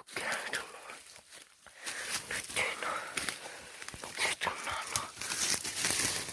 Tus kiag rau no, tus ceg no, tus ceg rau no no, no no, no no, no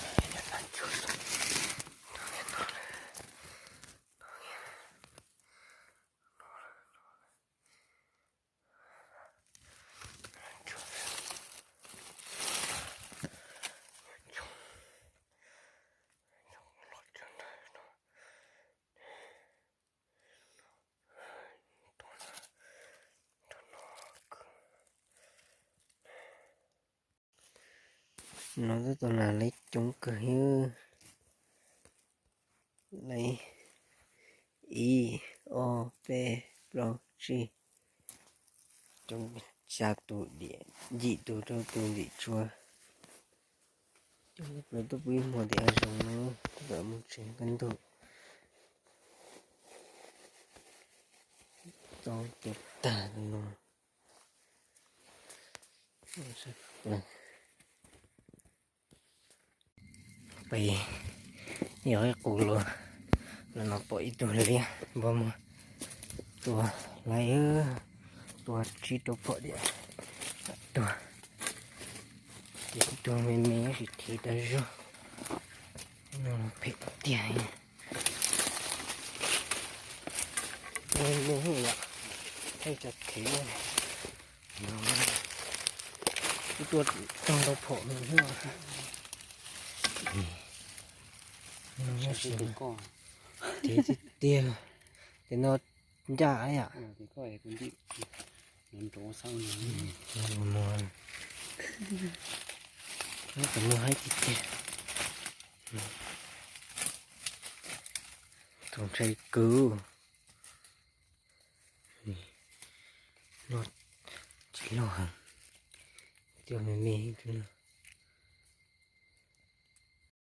no, no tab tom las laiv coob kawg, laiv ib, ob, peb, plaub, tsib, coob, xya tus, yim tus rau tus ntim tsua. Coob plaws tuaj pw ib hmo tim hav zoov no, tab tom mus tsev kaj ntug. Tau coob tag no. Peb yog ib qus los, los no pom ib tug liab npag muag tua laiv, tua tsib rau phom tiam, tua, ces ib tug me me tab sis khiav tas zog. No phem tiag. Me me yom, tej tsa khiav no, ib tua tag ntau phom no xwb. Khiav tiag tiag, ces no ncaj yom. Tus no haib tiag tiag. Tus ntshai kwv. No tsis loj heev, tua me me tus no.